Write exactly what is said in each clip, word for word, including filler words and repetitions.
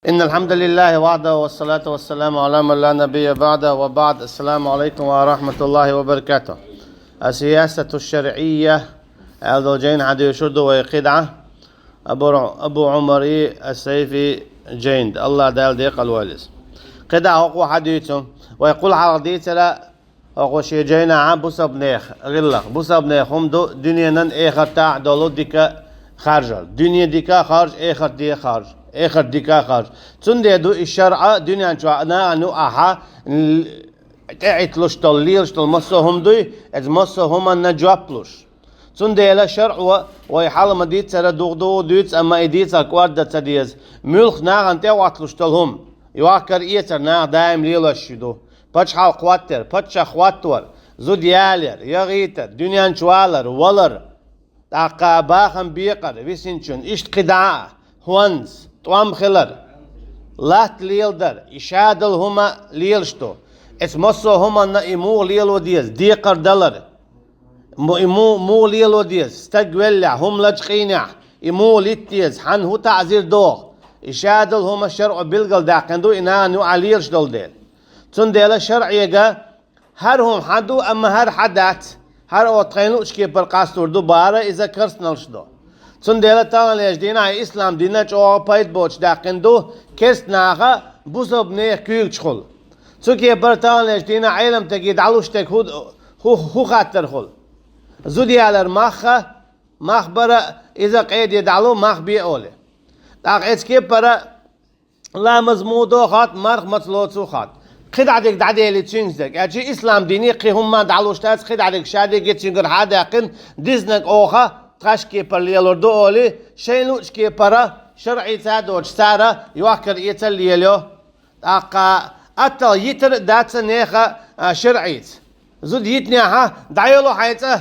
إن الحمد لله وحده والصلاة والسلام على من لا نبي بعده وبعد. السلام عليكم ورحمة الله وبركاته. السياسة الشرعية аьлла долу жайна хьадуьйцур ду вай кхидӀа Абу, Абу Ӏумари ас-Сайфи жайна, АллахӀ Дала декъала войла иза. КхидӀа хӀокхо хьадуьйцу вай кхул хьалха дийцира, хӀокху шен жайнахьа бусалбанех гӀиллакх. Бусалбанех хӀума ду дуьненан эхартахь долу дика харжар. Дуьне дика харж, эхарт де харж, эхарт дика харж. Цундела ду и шарӀа дуьнен чохь нахана юкъахьа тӀеӀитталуш долу, лелаш долу массо а хӀума дуй, иза массо а хӀуманна жоп луш. Цундела шарӀо вай хьала ма-дийццара дугӀу-дугӀу дуьйцу, амма и дийцар кӀорда ца деза. Муьлхха нахана тӀеӀотталуш долу хӀума, йохкар-эцар наха даим лелош ю ду. Пачхьалкх хӀоттар, паччахь хӀоттор, зуда ялор, яхийтар, дуьнен чу валар, валар, тӀаккха бахам бекъар висинчун, иштта кхидӀа а, хӀонс, тӀом хилар, латта леладар, и шадолу хӀума лелаш ду. Эцу массо а хӀуманна и муха лело деза, декхар далар. Мо-, и му-, муха лело деза, стаг веллехь, хӀума лачкъийнехь, и муха литта деза, хьанна хӀун таӀзир доху? И шадолу хӀума шарӀо билгалдаьккхина ду, и нахана юкъахь лелаш долу дела. Цундела шарӀега хӀара хӀума хьан ду, амма хӀара хьан дац, хӀара оцу тхайн луучу кепара къастор ду, бара иза керстаналш ду. Цундела таханлерчу дийнахь и ислам дина чӀогӀа пайда боцуш даьккхина ду, керстанаха бусалбанех куьйгаш хуьлу. Цу кепара таханлерчу дийнахь Ӏеламстаге дӀалуш дерг хӀу, хӀу, хӀу хаттар хуьлу? Зуда ялар мах а, мах бар а, иза къеде дӀалу, мах бе олий. ТӀаккха эцу кепара ламаз муха до хатта, марха маца лоцу хатта. КхидӀа дерг дӀаделий цуьнца дерг. Аьлча ислам дине кхин хӀумма дӀалуш дац, кхидӀа дерг ша дерриге цуьнгара хьадаьккхина, дизнарг оха тхаьш кепара лелор ду олий, шайн луучу кепара шарӀица а доцуш цара йохкар-эцар лелайо. ТӀаккха атталла йитар а дац нехан, а, шарӀица. Зуда йитинехьа, дӀайолу хьайн цӀа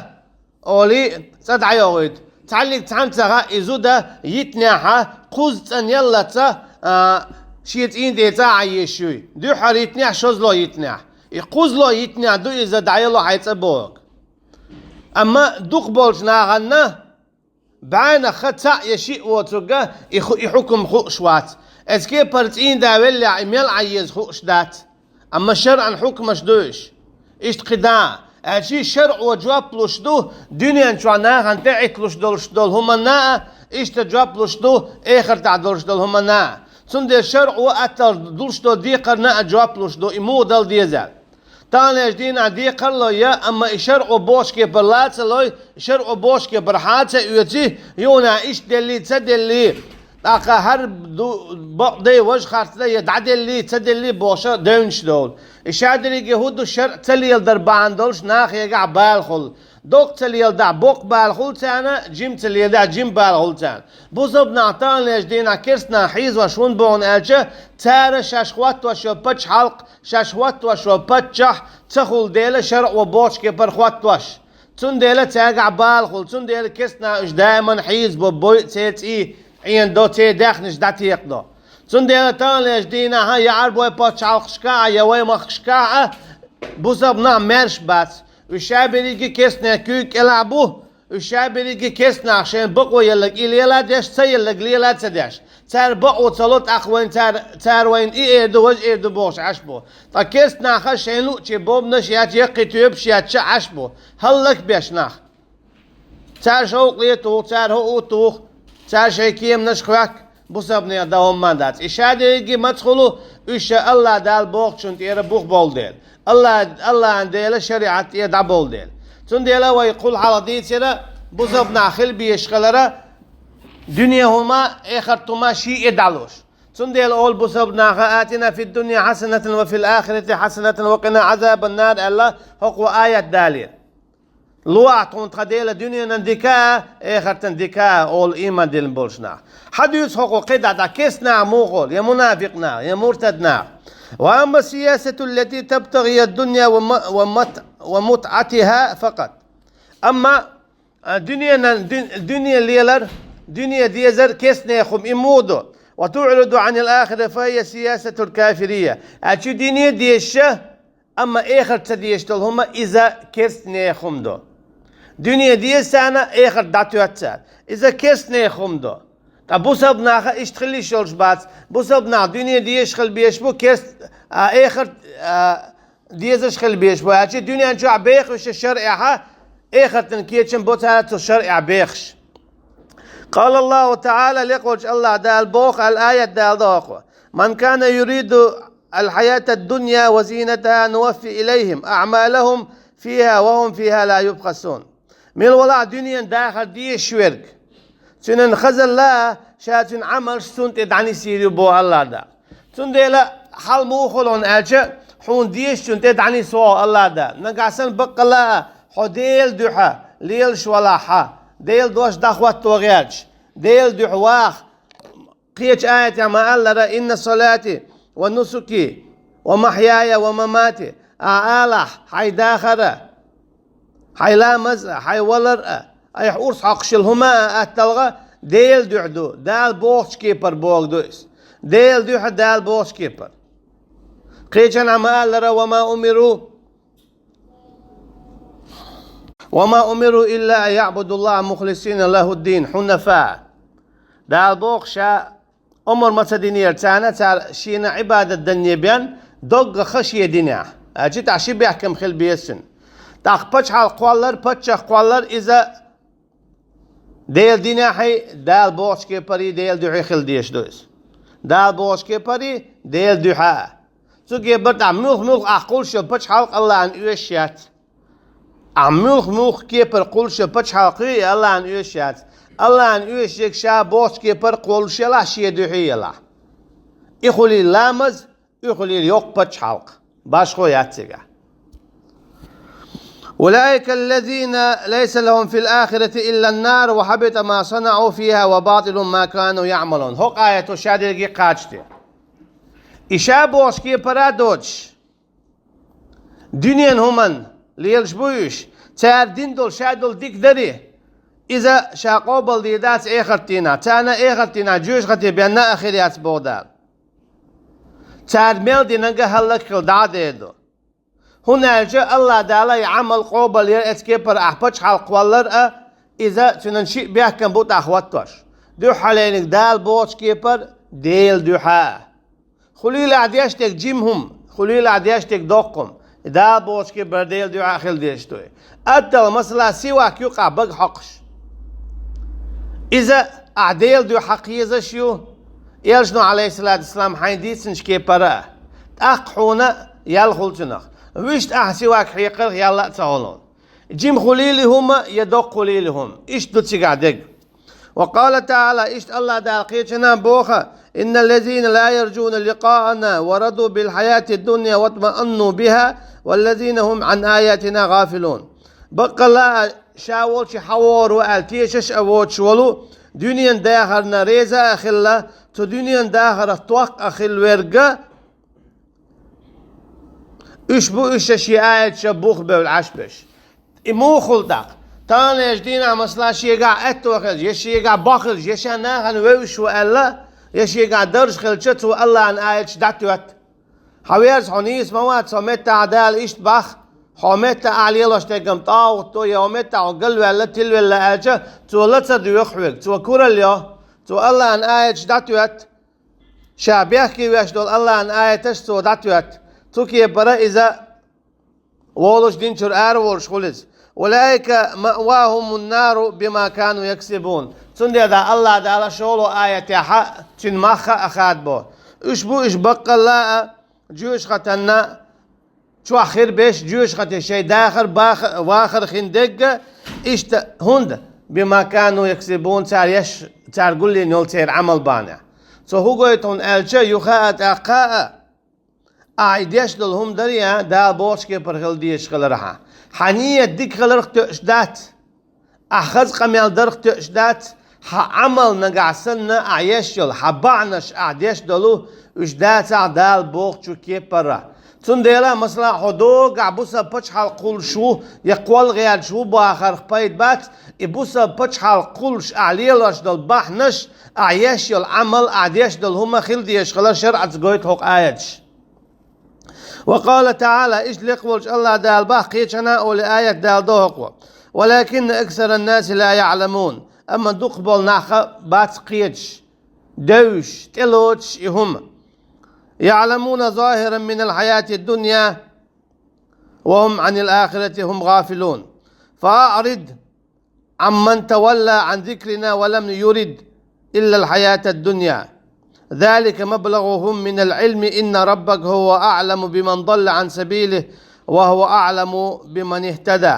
олий, цӀа дӀайохуьйту. Цхьаллиг цхьаьнца ца хаьа, и зуда йитинехьа, кхузза цӀа неллаца, а, шен цӀийнан тӀе цӀа а Ӏан езаш юй. Дуьххьара йитинехь, шозло йитинехь. И кхузло йитинехь ду иза дӀайолу хьайн цӀа бохург. Амма дукхахболчу нахана бӀеннах цхьаъ я шиъ воцург и ху-, и хьукум хууш вац. Эцу кепара цӀийнан да веллехь, и мел Ӏан еза хууш дац. Амма шарӀан хьукмаш ду уьш. Иштта кхидӀа а, аьлча шарӀо жоп луш ду дуьнен чохь нахана тӀеӀитталуш долуш долу хӀуманна а, иштта жоп луш ду эхартахь долуш долу хӀуманна а. Цундела шарӀо атталла дулуш долу декхарна а жоп луш ду, и муха дала деза. Таханлерчу дийнахь декхар а лой, амма и шарӀо бохучу кепара ла а ца лой, шарӀо бохучу кепара хьа а ца оьций, юха иштта деллий, ца деллий, тӀаккха хӀара ду-, бакъ дай, важа харц дай, я дӀаделлий, ца деллий бохуш девнаш долу. И ша дерриге хӀун ду, шарӀ ца леладар бахьана долуш нахегахь балахула. Доккха ца леладахь, боккха балахула царна, жима ца леладахь, жима балахула царна. Бусалба нах таханлерчу дийнахь керстанах хьийзош хӀунда бу аьлча, цара шаьш хӀоттош йолу пачхьалкх, шаьш хӀоттош йолу паччахь ца хуьлу дела шарӀо бохучу кепара хӀоттош. Цундела цаьргахь балахула, цундела керстанах уьш даиман хьийзабо, бойу церан цӀий Ӏена до, церан даьхнаш дӀатекхадо. Цундела таханлерчу дийнахьа я Ӏарбойн пачхьалкхашкахь а, я вайн махкашкахь а бусалба нах маьрша бац. Уьш ша берриге керстанех куьйга кӀелахь бу, уьш ша берриге керстанах шайн бакъо елларг и лела а деш, ца елларг лела а ца деш. Цара бакъо ца ло, тӀаккха вайн цара, цара вайна и эр ду, важа эр ду бохуш Ӏаш бу. Ткъа керстанаха шайн луъчий бобанаш яц, яккхий тоьпаш яц, ша Ӏаш бу. ХӀаллакбеш нах. Цара шовкъале туху, цара хӀуъу туху, цара шайн кеманаш хӀоьтту, бусалбанех дан хӀумма дац. И ша дерриге маца хуьлу, уьш ша АллахӀ Дала бохучунна тӀера бух болу дела. АллахӀ, АллахӀан Делан шариӀат тӀера дӀаболу дела. Цундела вай кхул хьалха дийцира, бусалба нах хила безаш хилара, дуьне хӀума, эхарт хӀума ший а дӀалуш. Цундела олу бусалба наха: «آتنا في الدنيا حسنة وفي الآخرة حسنة وقنا عذاب النار», аьлла, хӀокхо аят далийра. Ло ахь тхуна тхан Дела дуьненан дика а, эхартан дика а, олу ийман диллина болуш нах. Хьадуьйцу хӀокхо кхидӀа дӀа керстанах муха олу, я мунафикъ нах, я муртад нах. «وأما السياسة التي تبتغي الدنيا وم-، ومت-، ومتعتها فقط». Амма а, дуьненан, дуь-, дуьне лелар, дуьне дезар керстанех хӀума и муха ду. «وتعرض عن الآخرة فهي سياسة الكافرية». Аьлча дуьне дезаш а, амма эхарт ца дезаш долу хӀума иза керстанех хӀума ду. Дуьне деза царна, эхарт дӀатоьтту цара. Иза керстанех хӀума ду. Ткъа бусалба наха иштта хила йиш йолуш бац. Бусалба нах дуьне дезаш хила безаш бу, керст-, а, эхарт, а, дезаш хила безаш бу. Аьлча дуьнен чохь бехаш шарӀехь, эхартан кечам бо цара цу шарӀехь бехаш. قال الله تعالى, лекха волчу АллахӀ Дала боху аьлла аят Дала доху: «من كان يريد الحياة الدنيا وزينتها نوفي إليهم أعمالهم فيها وهم فيها لا يبخسون». Мила валахь дуьненан дахар дезаш верг, цуьнан хазалла а, ша цуьнан Ӏамалш цунна тӀе дӀанисйийр ю боху АллахӀ Дала. Цундела хьал муха хуьлу хьуна аьлча, хьуна дезачунна тӀе дӀанисвоху АллахӀ Дала. Нагахь санна баккъалла а хьо Делан дуьхьа лелаш валахь хьан, Делан дош дӀахӀотто гӀерташ, Делан дуьхьа ваха, кхечу аятехь ма-аллара: «إن صلاتي ونسكي ومحياي ومماتي», ахь алахь, хьайн дахар а, хьайн ламаз а, хьайн валар а, айхьа урс хьокхуш йолу хӀума а атталгӀа Делан дуьхьа ду, Дала бохучу кепара боху ду иза. Делан дуьхьа, Дала бохучу кепара. Кхечанхьа ма-аллара: «وما أمروا وما أمروا إلا أن يعبدوا الله مخلصين له الدين حنفاء». Дала боху, ша омар ма ца динера царна, цара шена Ӏибадат данне бен, доггах шен динехь. Аьлча тӀаккха ши бехкам хила беза цуьнан. ТӀаккха пачхьалкх кхоллар, паччахь кхоллар иза Делан динехьий, Дала бохучу кепарий, Делан дуьхьий хила дезаш ду иза. Дала бохучу кепарий, Делан дуьхьа а. Цу кепара тӀехь муьлх-муьлх ахь кхуллуш йолу пачхьалкх АллахӀна оьшуш яц. Ахь муьлх-муьлх кепара кхуллуш йолу пачхьалкх ю и, АллахӀна оьшуш яц. АллахӀна оьшуш ерг ша бохучу кепара кхоллуш елахь, шен дуьхьий елахь. И хуьлийла ламаз, и хуьлийла йоккха пачхьалкх. Башхо яц цигахь. «أولئك الذين ليس لهم في الآخرة إلا النار وحبط ما صنعوا فيها وباطل ما كانوا يعملون». ХӀокху аято ша дерриге кхача те. И ша бохучу кепара а доцуш, дуьненан хӀуманна лелаш бу уьш, цара дина долу ша долу дика дарий, иза ша къобалдийр дац эхарт дийнахь, царна эхарт дийнахь жоьжахате бен а хир яц боху Дала. Цара мел динарг а хӀаллакьхила дӀа а дер ду. ХӀунда аьлча АллахӀ Дала и Ӏамал къобал яра, оцу кепара ахь пачхьалкх кхоллар а, иза цуьнан шиъ бехкам бу тӀаккха хӀоттош. Дуьххьалерниг Дала бохучу кепара Делан дуьхьа а. Хуьлийла ахь деш дерг жима хӀума, хуьлийла ахь деш дерг доккха хӀума, и Дала бохучу кепара Делан дуьхьа а хила дезаш ду и. Аттала, масала, сивак юкъахь бага хьокхуш. Иза ахь Делан дуьхьа хьан кхезаш ю, элчано, Ӏалайхиссалату вассалам, хьайна дийцинчу кепара а. ТӀаккха хьуна ял хуьлу цунах. Вуьшта ахь сивак хьекхарх ял а ца хуьлу. Жима хуьлийла и хӀума я доккха хуьлийла и хӀума. Иштта ду цигахь дерг. وقال تعالى, иштта АллахӀ Дала кхечанхьа боху: «إن الذين لا يرجون لقاءنا ورضوا بالحياة الدنيا واطمأنوا بها والذين هم عن آياتنا غافلون». Баккъалла а ша волчу хьан вогӀур ву аьлла тешаш а воцуш волу, дуьненан дахарна реза а хилла, цу дуьненан дахарах токкха а хилла верг а, уьш бу уьш шен аяташна бух бевлла Ӏаш берш. И муха хуьлу тӀаккха? Таханлерчу дийнахь, масала, шегахь аьтто хилча, я шегахь бохуьлча, я ша нахана вевзаш ву аьлла, я шегахь дарж хилча, цо АллахӀан аяташ дӀатоьтту. Хьан верза, хьо нийса ма вац, хьо меттахь Дала иштта боху, хьо меттахь ахь лелош дерг-м тӀагӀут ду, я хьо меттахь хьо галваьлла, тилвелла аьлча, цо ла ца доьху хьоьга, цо куралла йо, цо АллахӀан аяташ дӀатоьтту. Ша бехке веш долу АллахӀан аяташ цо дӀатоьтту. Цу кепара иза волуш динчуьра араволуш хуьлу иза. «أولئك مأواهم النار بما كانوا يكسبون». Цундела АллахӀ Дала шолгӀа аятехь цуьнан мах а хадабо. Уьш бу уьш баккъалла а жоьжахатанна чохь хир берш, жоьжахате шайн дахар, баха-, вахар хин дерг а, иштта хӀунда, «بما كانوا يكسبون», цара еш, цара гулйина йолу церан Ӏамал бахьанехь. Цо хӀун гойту хьуна аьлча, юха а, тӀаккха а, ахь и деш долу хӀума дарий, Дала бохучу кепара хила дезаш хилархьа. Хьан ният дика хиларх тоьаш дац. Ахь хаза къамел дарх тоьаш дац, хьан Ӏамал нагахь санна ахь еш йолу, хьан бахьанаш ахь деш долу, уьш дацахь Дала бохучу кепара. Цундела, масала, хьо догахь бусалба пачхьалкх кхуллуш ву, я кхолла гӀерташ ву бахарх пайда бац, и бусалба пачхьалкх кхуллуш ахь лелош долу бахьанаш, ахь еш йолу Ӏамал, ахь деш долу хӀума хила дезаш хилар шарӀаца гойту хӀокху аяташ. وقال تعالى, иштта лекха волчу АллахӀ Дала боху кхечанхьа а, олу аят Дала доху: «ولكن أكثر الناس لا يعلمون». Амма дукхахболу нах бац кхеташ. девзаш, тӀелоцуш и хӀума. يعلمون ظاهرا من الحياة الدنيا وهم عن الآخرة هم غافلون. فأعرض عمن تولى عن ذكرنا ولم يرد إلا الحياة الدنيا. ذلك مبلغهم من العلم إن ربك هو أعلم بمن ضل عن سبيله وهو أعلم بمن اهتدى.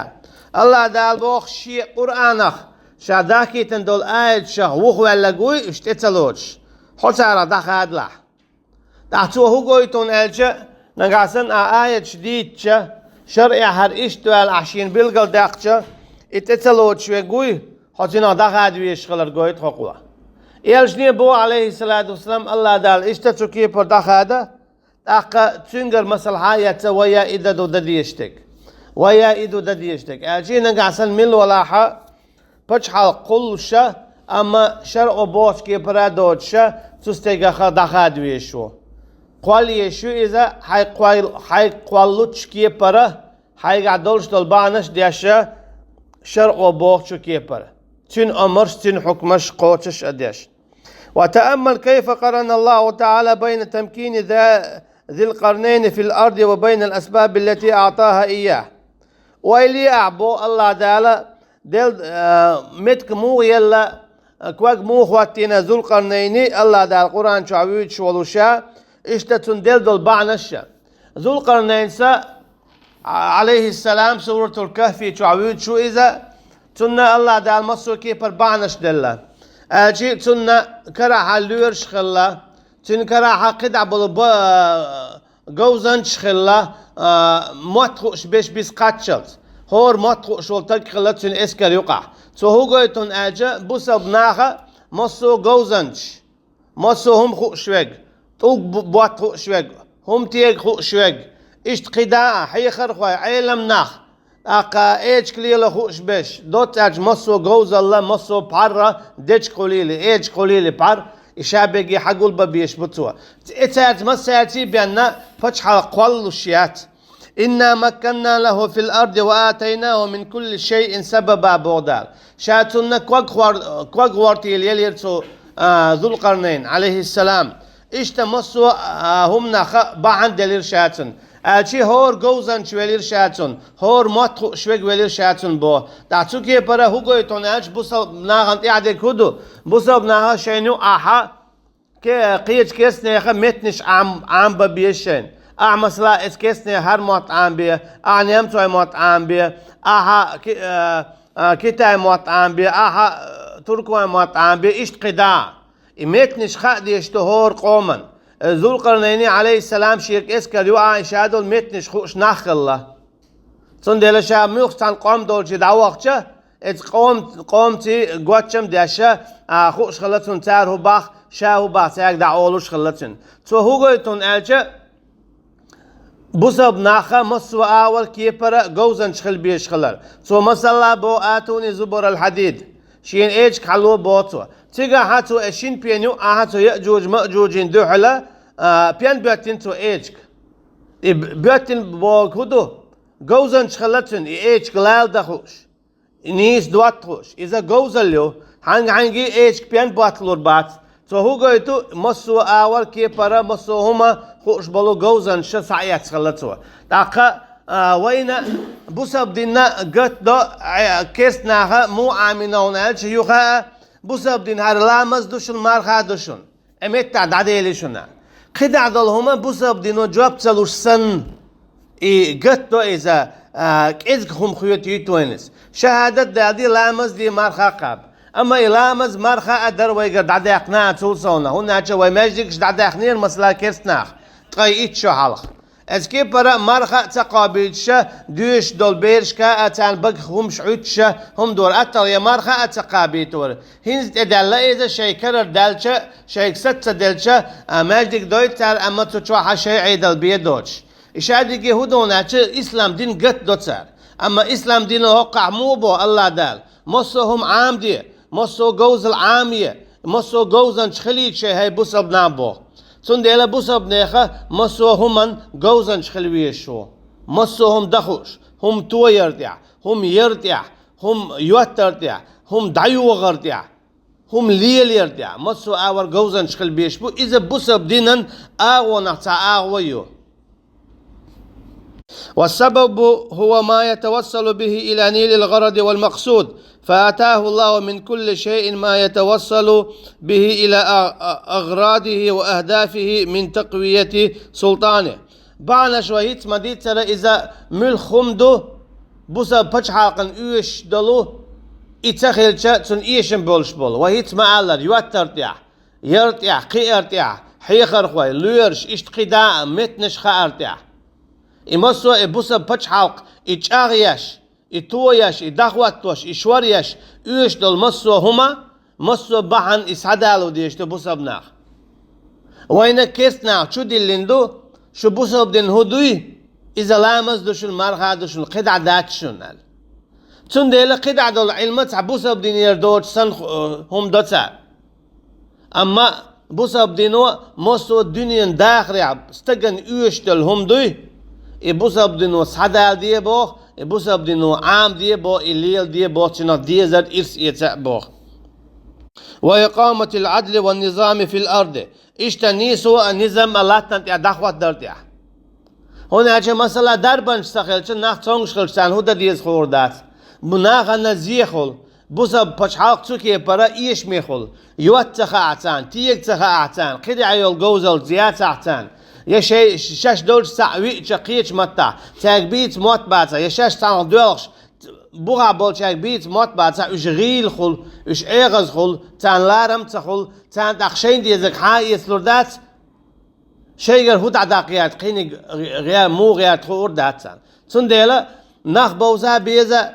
Аллах Дала боху Шен Къуръанах, Ша дахкийтина долу аяташах вухаваьлларг вуй, уьш тӀе ца лоцуш, хьо царах дӀахадалахь. ТӀаккха цо хӀун гойту хьуна аьлча, нагахь санна ахь аяташ дийцича, шарӀехь хӀара иштта ваьлла ахь шена билгалдаьккхича, и тӀе ца лоцуш верг вуй, хьо цунах дӀахада везаш хилар гойту хьо кхо. Элчане боху, Ӏалайхиссалату вассалам, Аллах Дала иштта цу кепара дӀахада, тӀаккха цуьнгара масалхьа а эцна, вай а и дан ду дан дезаш дерг. Вай а и ду дан дезаш дерг. Аьлча нагахь санна мила валахь а, пачхьалкх кхуллуш а, амма шарӀо бохучу кепара а доцуш а, цу стегах а дӀахада везаш ву. Кхолла езаш ю иза, хьайга кхол-, хьайга кхоллучу кепара, хьайгахь долуш долу бахьанаш а деш а, шарӀо бохучу кепара. Цуьнан омраш, цуьнан хьукмаш кхочуш а деш. وتأمل كيف قرن الله تعالى بين تمكين ذا-، ذي القرنين في الأرض وبين الأسباب التي أعطاها إياه. Ойла е ахь, боху Аллах Дала, дел-, а, меттиг муха елла, а, ког муха хӀоттийна Зулкъарнайни, Аллах Дала Къуръан чохь вуьйцуш волуш а, иштта цунна делла долу бахьанаш а. Зулкъарнайнца, Ӏалайхиссалам, Суратул Кахфи чохь вуьйцуш ву иза, цунна Аллах Дала массо а кепара бахьанаш делла. Аьлча цунна карахь лоьраш хилла, цуьнан карахь кхидӀа болу ба-, говзанчаш хилла, а, мотт хууш берш биса кхаччалц. ХӀора мотт хууш волу стаг хилла цуьнан эскар юкъахь. Цо хӀун гойту хьуна аьлча, бусалба наха массо а говзанчаш, массо а хӀума хууш верг, тӀулг бу-, ботт хууш верг, хӀума тега хууш верг, иштта кхидӀа а, хьехархой, Ӏелам нах, тӀаккха эчиг лела хууш берш, доццаьрчу массо а говзалла, массо а пхьарра дечиг хуьлийла, эчиг хуьлийла пхьар, и ша берриге хьагулбан безаш бу цо. И цаьрца массаьрций бен пачхьалкх кхоллалуш яц. «إنا مكنا له في الأرض وآتيناه من كل شيء سببا», боху Дала. Ша цунна ког хӀор-, ког хӀоттийла елира цу, а, Зулкъарнайн, Ӏалайхиссалам. Иштта массо а, а, хӀуманах бахьана делира ша цунна. Аьлча хӀора говзанча велира ша цунна, хӀора мотт хууш верг велира ша цунна боху. ТӀаккха цу кепара хӀун гойту хьуна аьлча, бусалба нахана тӀехь дерг хӀун ду? Бусалба наха шайна юкъахь ке-, кхечу керстанеха меттанаш Ӏам-, Ӏамбан беза шайна. Ахьа, масала, эцу керстанеха хӀара мотт Ӏамбе, ахьа, немцойн мотт Ӏамбе, ахьа, ки-, а, а, китайн мотт Ӏамбе, ахьа, а, туркойн мотт Ӏамбе, иштта кхидӀа а. И меттанаш хаа дезаш ду хӀора къоман. Э, Зулкъарнайни, Ӏалайхиссалам, шега эскар юкъахь ша долу меттанаш хууш нах хилла. Цундела ша муьлхха цхьана къом долчу дӀавахча, эцу къом-, къомций гоччам а деш, а, хууш хилла цунна цара хӀун боху, ша хӀун боху цаьрга дӀаолуш хилла цуьнан. Цо хӀун гойту хьуна аьлча, бусалба наха массо а агӀор кепара говзанча хила безаш хилар. Цо масала боху: «آتوني زبر الحديد». Шена эчиг хьало боху цо. Цигахь цо эцу шина пена юкъахь цу Яъжуж-Маъжужийн дуьхьала, а, пен боьттина цо эчиг. И б-, боьттина бохург хӀун ду? Говзанча хилла цуьнан и эчиг лала дан хууш, и нийса дотта хууш. Иза говзалла ю. Хьаьнга-хьаьнгге эчиг пен ботталур бац. Цо хӀун гойту, массо а агӀор кепара, массо а хӀума хууш болу говзанча схьаэцна хилла цо. ТӀаккха, а, вайна бусалба дин гатдо, а, керстанаха муха Ӏамийна хьуна аьлча, юха а, бусалба дин хӀара ламаз а ду шуна, марха а ду шуна. Э, меттахь дӀаделира шуна. КхидӀа долу хӀума бусалба дино жоп ца луш санна, и гатдо иза, а, кӀезиг хӀума хетийта вайна иза. Шахьадат а даьлла, ламаз а де, марха а кхаба. Амма и ламаз, марха а дар вайгара дӀадаьккхина а цул совнаха, хӀунда аьлча вай маьждигаш дӀадаьхнера, масала, керстанаха, ткъе итт шо хьалха. Эцу кепара марха а ца кхобуьйтуш, доьшуш долу берашка а царна багах хӀумаш Ӏуьттуш, хӀума дора, аттагӀа я марха а ца кхабуьйтура. ХӀинца тӀедаьлла иза, шайн карара даьлча, шайга саца ца делча, а, маьждиг дойту цара, амма цу чохь а шайн Ӏедал бен доцуш. И шадерриге хӀун ду хьуна аьлча, ислам дин гатдо цара. Амма ислам дино хӀоккхахь муха боху Аллах Дала? Массо а хӀума Ӏамаде, массо а говзалла Ӏамае, массо а говзанча хилийта шайн, хӀай бусалба нах, боху. Цундела бусалба нехан массо а хӀуманна говзанча хила везаш ву. Массо а хӀума дан хууш, хӀума тояр тӀехь, хӀума яр тӀехь, хӀума йоттар тӀехь, хӀума дӀайогӀар тӀехь. хӀума лелар тӀехь, массо а агӀор говзанча хила безаш бу, иза бусалба динан агӀонах цхьа агӀо ю. والسبب هو ما يتوصل به إلى نيل الغرض والمقصود، فآتاه الله من كل شيء ما يتوصل به إلى أ-، أ-، أغراضه وأهدافه من تقوية سلطانه. БахьанашхӀа вай хӀинца ма дийццара, иза муьлха хӀума ду, бусалба пачхьалкхана оьшуш долу, и ца хилча, цунна эшам болуш болу. Вай хӀинца ма-аллара, йоттар тӀехь, яр тӀехь, кхиар тӀехь, хьехархой, лоьраш, иштта кхидӀа а меттанаш хаар тӀехь. И массо а и бусалба пачхьалкх, и чӀагӀъеш, и тоеш, и дӀахӀоттош, и шоръеш, оьшуш долу массо а хӀума, массо а бахьана и схьадало дезаш ду бусалба нах. Вайна керста наха чу диллина ду, шу бусалба дин хӀун дуй, иза ламаз ду шуна, марха ду шуна, кхидӀа дац шуна аьлла. Цундела кхидӀа долу Ӏилма цхьа бусалба динера доцуш санна ху-, хӀума до цара. Амма бусалба дино массо а дуьненан дахарехь стагана оьшуш долу хӀума дуй, и бусалба дино схьадала де боху, и бусалба дино Ӏама де боху, и лела де боху, цуьнах дезар ирс эца а боху. وإقامة العدل والنظام في الأرض. Иштта нийсо а, низам а латтана тӀехь дӀахӀоттар тӀехь. ХӀунда аьлча, масала, дарбанча ца хилча, нах цомгуш хилча, царна хӀун дан деза хуур дац. Бу нахана зехула, бусалба пачхьалкх цу кепара эшамехула, йотта ца хаахь царна, тега ца хаахь царна, кхидӀа йолу говзаллица яцахь царна, я шай, шаьш долчу цхьаъ виъча кхечу маттахь, цаьрга бийца мотт бацахь, я шаьш цхьанхьа доьлхуш, бухахь болчаьрга бийца мотт бацахь, уьш гӀийла хула, уьш ӀегӀаза хула, царна ларам ца хула, царна тӀаккха шайна дезарг хьан а эцалур дац, шайгара хӀун дӀадаккха гӀерта, кхиниг гӀе-, муха гӀерта хуур дац царна. Цундела нах бовза беза,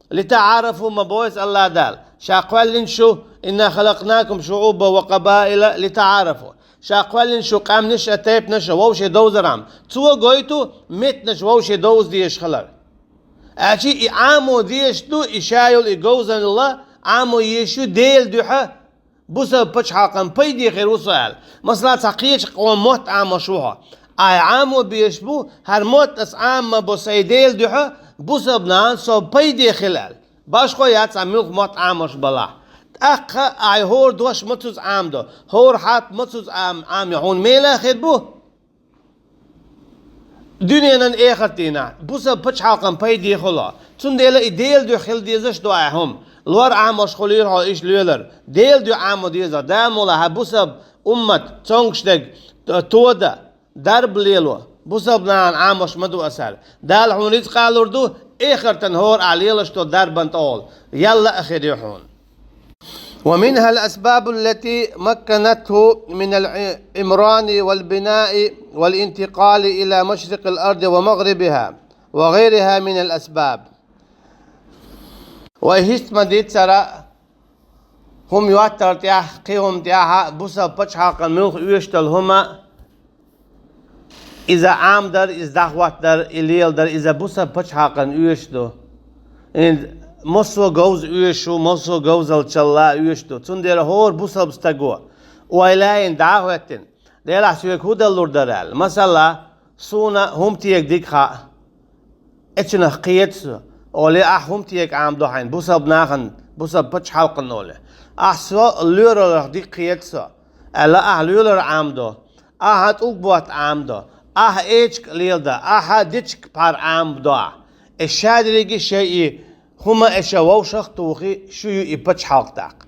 لتعارفوا ма боху Аллах Дала. Ша кхоьллина шу, إنا خلقناكم شعوبا وقبائل لتعارفوا. Ша кхоьллина шу къаьмнаш а, тайпанаш а вовше довзархьама. Цо гойту меттанаш вовше довза дезаш хилар. Аьлча и Ӏамо дезаш ду, и ша йолу и говзалла Ӏамо езаш ю Делан дуьхьа, бусалба пачхьалкхан пайде хир ву со аьлла. Масала, цхьа кхечу къоман мотт Ӏамош ву хьо. Ахь Ӏамо безаш бу, хӀара мотт ас Ӏама ма бо сайн Делан дуьхьа, бусалба нахана со пайде хила аьлла. Башхо яц ахь муьлха мотт Ӏамош балахь. ТӀаккха ахь хӀора дош мацуза Ӏамадо, хӀора хьарп мацуза Ӏам-, Ӏамайо, хьуна мела хир бу? Дуьненан эхартан дийнахь бусалба пачхьалкхан пайде хуьлу. Цундела и Делан дуьхьа хила дезаш ду ахь хӀума. Лор Ӏамош хуьлийла хьо иштта лелар. Делан дуьхьа Ӏамо деза. Дала мукъ лахь, бусалба уммат цомгуш дерг т-, тода, дарба лело. Бусалба нахана Ӏамош ма ду аса аьлла. Дала хьуна рицкъа лур ду, эхартан хӀора ахь лелаш долу дарбан тӀехула. Ялла а хир ю хьуна. ومنها الأسباب التي مكنته من العمران والبناء والانتقال إلى مشرق الأرض ومغربها وغيرها من الأسباب. Вай хӀинца ма дийццара, хӀума йоттар тӀехь, кхин хӀума тӀехь, бусалба пачхьалкхан муьлха оьшуш долу хӀума, иза Ӏамадар, иза дӀахӀоттадар, и леладар, иза бусалба пачхьалкхан оьшуш ду. И массо а говза оьшуш ву, массо а говзаллачалла оьшуш ду. Цундела хӀора бусалба стаго, ойла йина, дӀа а хӀоьттина, Делахь соьга хӀун далур дара аьлла. Масала, суна хӀума тега дика хаьа. Эцунах кхета со, олий, ахь хӀума тега Ӏамадо хьайна, бусалба нахана, бусалба пачхьалкхана олий. Ахь со лоьраллах дика кхета со, аьлла, ахь лоьлар Ӏамадо, ахьа тӀулг ботт Ӏамадо, ахьа эчиг леладо, ахьа дечиг пхьар Ӏамадо ахь. Эс шадерриге шайъи хӀума эша вовшах а тухий, шу ю и пачхьалкх даккха.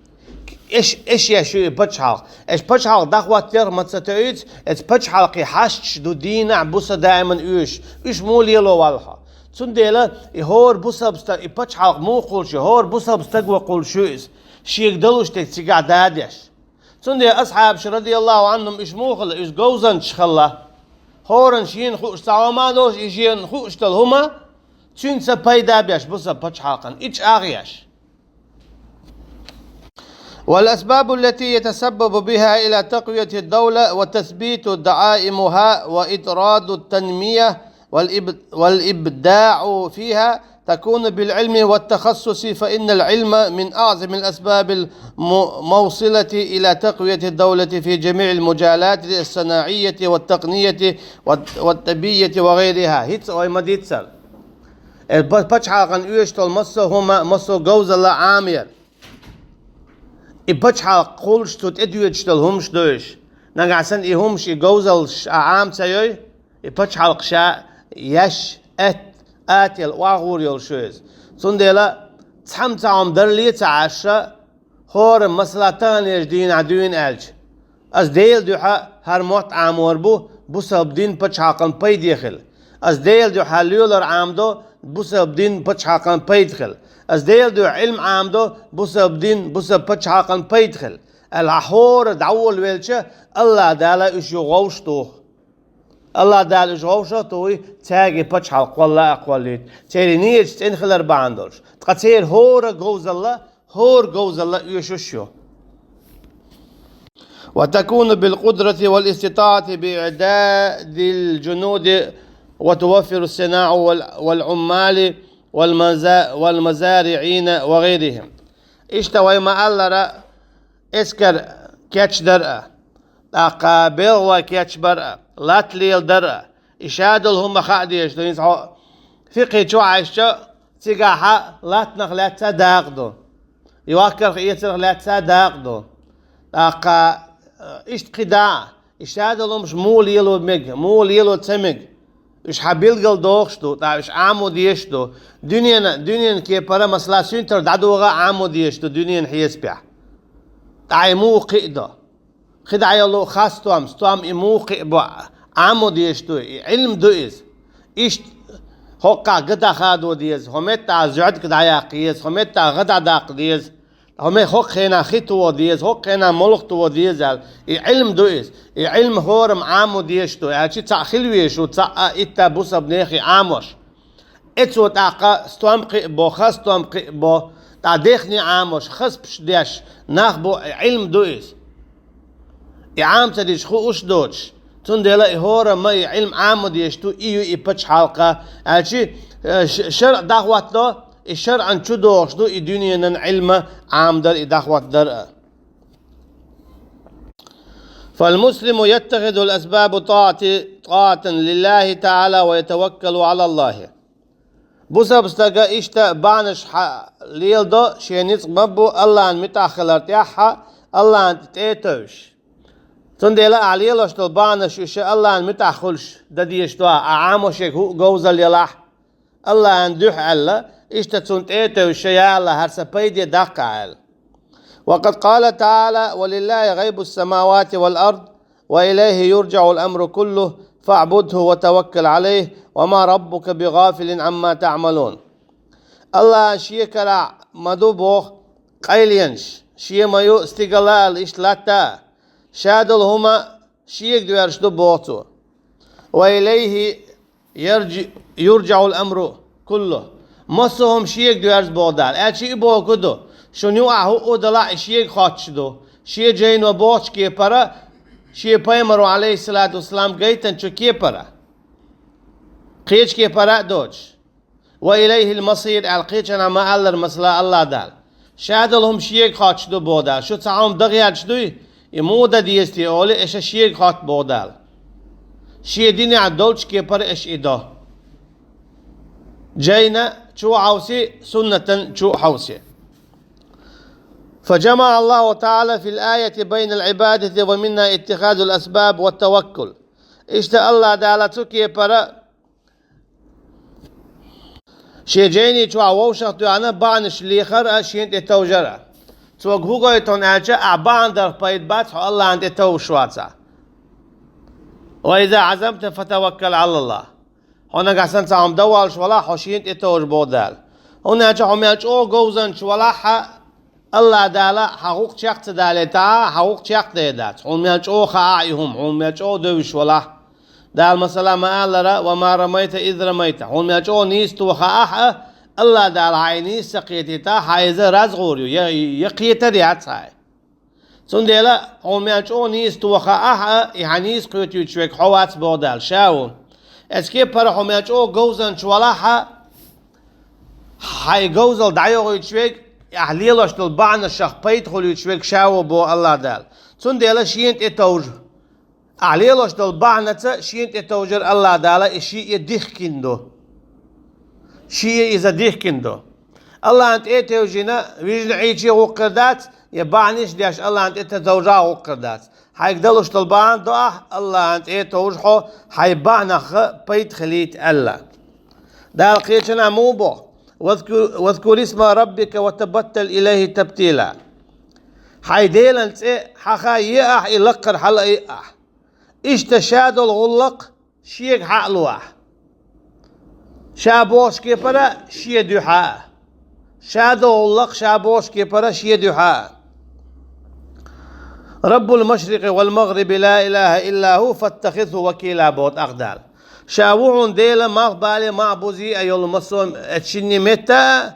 Эш, эш еш ю и пачхьалкх. Эш пачхьалкх дӀахӀоттарх ма ца тоьйцу, эца пачхьалкхе хьашташ ду дийнахь, буса даиман оьшуш. Уьш муха лело валла хьо? Цундела и хӀора бусалба стаг, и пачхьалкх муха кхуллуш ю, хӀора бусалба стаго кхуллуш ю иза. Шега далуш дерг цигахь дадеш. Цундела асхьабаш, радияллаху Ӏанхум, уьш муха хилла, уьш говзанчаш хилла. ХӀоранна шена хууш цхьа хӀума а долуш, и шена хууш долу хӀума, цуьнца пайда беш бусалба пачхьалкхана, и чӀагӀъеш. والأسباب التي يتسبب بها إلى تقوية الدولة وتثبيت دعائمها وإطراد التنمية والإب-، والإبداع فيها تكون بالعلم والتخصص، فإن العلم من أعظم الأسباب الموصلة إلى تقوية الدولة في جميع المجالات الصناعية والتقنية والطبية وغيرها. ХӀинца вай ма дийццара. Э, па-, пачхьалкхан оьшуш долу массо а хӀума, массо а говзалла Ӏамаяр. И пачхьалкх кхуллуш, цу тӀе доьдуш долу хӀумаш ду уьш. Нагахь санна и хӀумаш, и говзаллаш ахь Ӏама ца йой, и пачхьалкх ша еш, атта, атта елла охьагӀур йолуш ю иза. Цундела цхьамма цхьа хӀума дарале а ца Ӏаш, хӀора, масала, таханлерчу дийнахь дуьйна аьлча, ас Делан дуьхьа хӀара мотт Ӏамор бу, бусалба дин, пачхьалкхан пайде хила. Ас Делан дуьхьа лелар Ӏамадо, бусалба дин, пачхьалкхан пайда хила. Ас Делан дуьхьа Ӏилма Ӏамадо, бусалба дин, бусалба пачхьалкхан пайда хила, аьлла, хьан хӀора дӀаволавелча, АллахӀ Дала уьш юха вовшах туху. АллахӀ Дала уьш вовшах а тухий, цаьрга и пачхьалкх кхолла а кхоллийта. Церан нийяташ цӀена хилар бахьана долуш. Ткъа церан хӀора говзалла, хӀора говзалла оьшуш ю. وتكون بالقدرة والاستطاعة بإعداد الجنود وتوفر الصناع وال-، والعمال والمزا-، والمزارعين وغيرهم. Иштта вай ма-аллара, эскар кечдар а, тӀаккха белхалой кечбар а, латта леладар а, и шадолу хӀума хаа дезаш ду. ХӀинца хьо фикъхӀе чу Ӏаьшча, цигахь латтанах лаьцна дакъа ду, йоккхарх, эцарх лаьцна дакъа ду. ТӀаккха, э, иштта кхидӀа а, и шадолу хӀумаш муха лело мега, муха лело ца мега, уьш хьан билггал дохуш ду, тӀаккха уьш Ӏамо дезаш ду. Дуьненан, дуьненан кепара, масала, суьнтар дӀадогӀа а Ӏамо дезаш ду дуьненан хьесапехь. ТӀаккха и муха кхиадо? КхидӀа йолу хас стом, стом и муха кхиабо Ӏамо дезаш ду, и Ӏилма ду иза. Иштта хӀокхахь ган дӀахадо деза, хӀокху меттехь зӀоьдиг дӀаяккха еза, хӀокху меттехь ган дӀадаккха деза, хӀокху ме-, хӀокху хенахь хи тохо деза, хӀокху хенахь молха тохо деза аьлла. И Ӏилма ду иза. И Ӏилма хӀораммо Ӏамо дезаш ду, аьлча цхьаъ хила везаш ву, цхьаъ а, итт а бусалба нехан Ӏамош. Эцо тӀаккха стом кхиабо, хас стом кхиабо, тӀаккха дехне Ӏамош, хазпаш деш нах бу, и Ӏилма ду иза. И Ӏама ца дича хууш доцуш. Цундела и хӀораммо и Ӏилма Ӏамо дезаш ду, и ю и пачхьалкх, аьлча, э, ш-, шарӀ дӀахӀоттадо, и шарӀан чу догӀуш ду и дуьненан Ӏилма Ӏамадар, и дӀахӀоттадар а. فالمسلم يتخذ الأسباب طاعة، طاعة لله تعالى ويتوكل على الله. Бусалба стага иштта бахьанаш хьа-, леладо, шен ницкъ ма-бу, АллахӀан муьтӀахь хилар тӀехь а, АллахӀан тӀе а тевжаш. Цундела ахь лелош долу бахьанаш уьш АллахӀан муьтӀахь хуьлуш дан дезаш ду, ахь Ӏамош ерг хӀуъа говзалла ялахь, АллахӀан дуьхьа аьлла, иштта цунна тӀе а тевжаш, я АллахӀ, хӀара сан пайде даккха аьлла. وقد قال تعالى: ولله غيب السماوات والأرض وإليه يرجع الأمر كله فاعبده وتوكل عليه وما ربك بغافل عما تعملون. АллахӀан шен карахь ма ду боху къайленаш, шен ма ю стигала а, иштта латта а, шадолу хӀума шега доьрзуш ду боху цо. وإليه يرج-، يرجع الأمر كله. Массо а хӀума шега доьрзу боху Дала. Аьлча и бохург ду, шуна юкъахь хӀуъа далахь а, и шега хоттуш ду. Шен жайно бохучу кепара, шен пайхамаро, Ӏалайхиссалату вассалам, гайтинчу кепара. Кхечу кепара а доцуш. وإليه المصير аьлла кхечанхьа ма-аллара, масала, АллахӀ Дала. Шадолу хӀума шега хоттуш ду боху Дала. Шу цхьа хӀума дан гӀерташ дуй, и муха дан деза те олий, аша шега хотту боху Дала. Шен динехь долчу кепара аша и до. Жайна чу а хьовсий, суннатан чу а хьовсий. فجمع الله تعالى في الآية بين العبادة ومنها اتخاذ الأسباب والتوكل. Иштта АллахӀ Дала цу кепара шен жайни чохь вовшах а тоьхна, бахьанаш лехар а, шена тӀе товжар а. Цо хӀун гойту хьуна аьлча, ахь бахьана дарх пайда бац, хьо АллахӀана тӀе товжаш вацахь. وإذا عزمت فتوكل على الله. Хьо нагахь санна цхьа хӀума дан воллуш валахь, хьо шена тӀе товжа боху Дала. ХӀунда аьлча хьо мел чӀогӀа говзанча валахь а, АллахӀ Дала хьан гӀуллакх чекх ца далийтахь а, хьан гӀуллакх чекхдер дац. Хьуна мел чӀогӀа хаахь и хӀума, хьуна мел чӀогӀа девзаш валахь. Дала масала ма-аллара: وما رميت إذ رميت. Хьуна мел чӀогӀа нийса тохахь а, АллахӀ Дала хьан и нийса ца кхетийтахь, хьан иза разгӀур ю, я, я кхетар яц хьан. Цундела хьуна мел чӀогӀа нийса тохахь а, и хьан нийса кхетуьйтуш верг хьо вац боху Дала, ша ву. Эцу кепара хьо мел чӀогӀа говзанча валахь а, хьайн говзалла дӀайохуьйтуш верг, ахь лелош долу бахьанашах пайда хуьлуьйтуш верг ша ву боху АллахӀ Дала. Цундела шена тӀе товжа. Ахь лелош долу бахьанаца шена тӀе товжар АллахӀ Дала и шиъ а дихкина ду. Шиъ а иза дихкина ду. АллахӀана тӀе а тевжина, вижина Ӏийча гӀуллакх хир дац, Я бахьанаш деш АллахӀан тӀе товжа гӀуллакх дац. Хьайга далуш долу бахьана до ахь, АллахӀан тӀе товжа хьо, хьайн бахьанах пайда хилийта аьлла. Дала кхечанхьа муха боху: «Вазкур исма раббика ва табаттал илайхи табтила». Хьайн Делан цӀе хьаха е ахь, и лакхара хьала а е ахь. Иштта ша долу гӀуллакх шега хьа а ло ахь. Ша бохучу кепара шен дуьхьа а. Ша долу гӀуллакх ша бохучу кепара шен дуьхьа а. «Раббул машрикъи вал магъриби ла илаха илла ху фаттахизху вакила», боху тӀаккха Дала. Ша ву хьуна Дела, малхбале, маӀбузе а йолу массо а шинне метта а,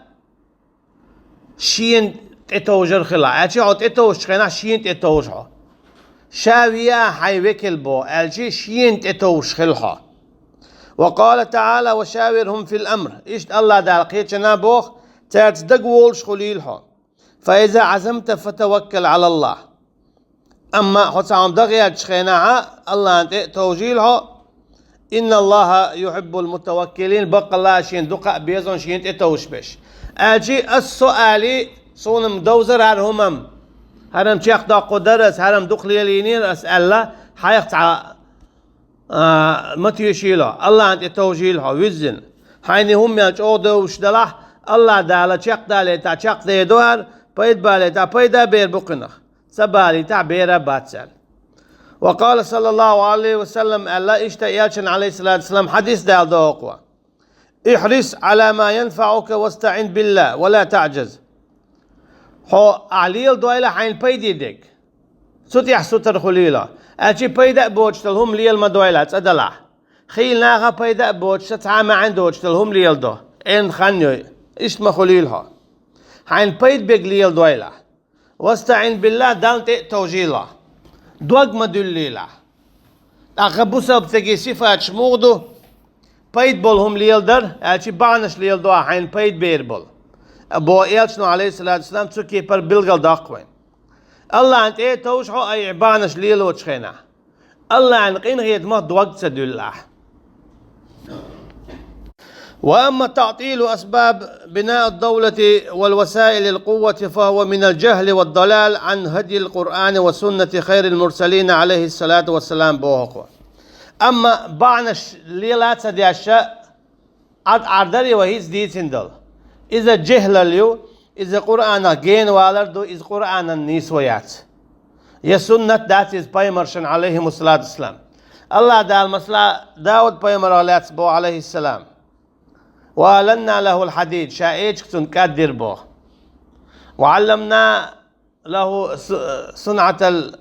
шена тӀетовжар хила. Аьлча хьо тӀетовжучу хенахь шена тӀетовжа хьо. Ша веа хьайн векал боху, аьлча шена тӀетовжуш хила хьо. «Ва къала таӀала: ва шавирхум фил амр». Иштта АллахӀ Дала кхечанхьа боху: «Цаьрца дагаволуш хуьлийла хьо. Фа иза Ӏазамта фатаваккал Ӏала АллахӀ». Амма хьо цхьа хӀума дан гӀертачу хенахь АллахӀан тӀе а товжийла хьо. «Инна АллахӀа юхьиббул мутаваккилин», баккъалла шена дукха а безам шена тӀетовжуш берш. Аьлча ас со алий, суна-м довзара хӀара хӀума-м, хӀара-м чекхдоккхур дара ас, хӀара-м дукха лелийнера ас аьлла, хьайх цхьа а, ма тешийла, АллахӀан тӀе товжийла хьо, вуьззина. Хьайна хӀума мел чӀогӀа девзаш далахь, АллахӀ Дала чекхдалийтахь чекхдер ду хӀара, пайда балийтахь пайда бер бу кхунах, ца балийтахь бер а бац аьлла. «Ва къала саллаллаху Ӏалайхи ва саллам», аьлла, иштта Элчан, Ӏалайхиссалату вассалам, хьадис дала доху: «Ихьрис Ӏала ма янфаӀука вастаӀин биллахӀ, ва ла таӀджаз». Хьо ахь леладойла хьайна пайде дерг. Цу тӀехь сутара хуьлийла. Аьлча пайда а боцуш долу хӀума лела ма дойла, цӀа далахь. Хийла наха пайда а боцуш, цхьа а маьӀна доцуш долу хӀума леладо. Эн хан йой, иштта ма хуьлийла хьо. Хьайна пайда берг леладойла. «ВастаӀин биллахӀ», Далла тӀе а товжийла. Дог ма дуьллийла. ТӀаккха бусалба стеган сифаташ муха ду? Пайда болу хӀума леладар, аьлча бахьанаш леладо хьайна пайда бер болу. Бо Элчано, Ӏалайхиссалату вассалам, цу кепара билгалдоккху вайна. АллахӀан тӀе а товжа хьо, айхьа бахьанаш лелочу хенахь. АллахӀан къинхетамах дог ца дуьллахь. «Ва амма таӀтилу асбаб бинаи ад-давлати ва васаили ал-къуввати фа хӀува мин ал-джахли ва ад-далал Ӏан хӀадйи ал-Къуръани ва суннати хайри ал-мурсалина, Ӏалайхиссалату вассалам», боху. Амма бахьанаш лела ца деш, Ӏад Ӏардари вай хӀинца дийцина долу. Иза жехӀлал ю, иза Къуръанах гена валар ду, иза Къуръанан нийсо яц. Я суннат дац иза пайхамаршан, Ӏалайхимуссалату вассалам. АллахӀ Дала, масала, Дауд пайхамарах лаьцна боху, Ӏалайхиссалам: «Ва аланна лахӀул хьадид», ша эчиг цунна кӀаддира боху. «Ва Ӏалламна лахӀу су-, сунъатал,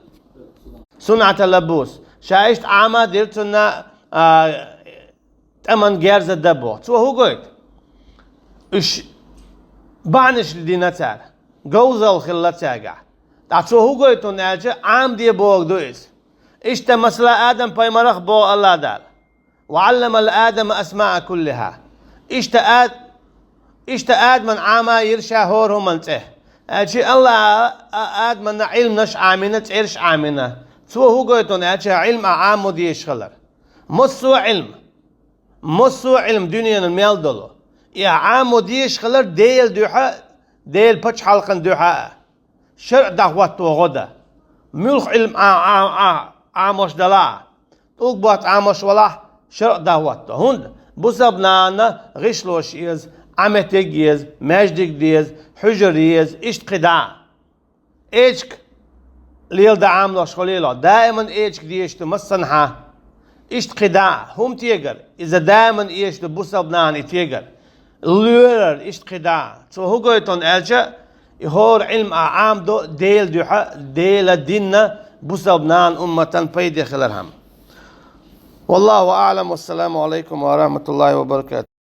сунъата лаббус». Ша иштта Ӏама дира цунна, а, тӀаман герза дан боху. Цо хӀун гойту? Уьш бахьанаш дина цара, говзалла хилла цаьргахь. ТӀаккха цо хӀун гойту аьлча, Ӏама де бохург ду иза. Иштта, масала, Адам пайхамарах боху АллахӀ Дала: «Ва Ӏаллама Адама асмаа куллиха». Иштта Ад-, иштта Адаман Ӏама йира ша хӀора хӀуманан цӀе. Аьлча АллахӀа а-, Адаманна Ӏилманаш Ӏамийна, цӀераш Ӏамийна. Цо хӀун гойту аьлча, Ӏилма а Ӏамо дезаш хилар. Массо а Ӏилма, массо а Ӏилма дуьненан мел долу, и Ӏамо дезаш хилар Делан дуьхьа, Делан пачхьалкхан дуьхьа а. ШарӀ дӀахӀотто гӀо дан. Муьлха Ӏилма а, а, а, Ӏамош далахь а, тӀулг ботт Ӏамош валахь, шарӀ дӀахӀотто. ХӀунда бусалба нахана гӀишлош еза, Ӏаметиг еза, маьждиг деза, хьуьжар еза, иштта кхидӀа а. Эчиг леладан Ӏамалош хуьлийла, даиман эчиг дезаш ду массанхьа. Иштта кхидӀа а, хӀума тегар, иза даиман эшаш ду бусалба нахана и тегар. Лоьрар, иштта кхидӀа а. Цо хӀун гойту аьлча, и хӀора Ӏилма а Ӏамадо Делан дуьхьа, Делан динна, бусалба нахана, умматан пайде хилархьама. Валлаху аӀлам, вассаламу Ӏалайкум ва рахьматуллахӀи ва баракатухӀ.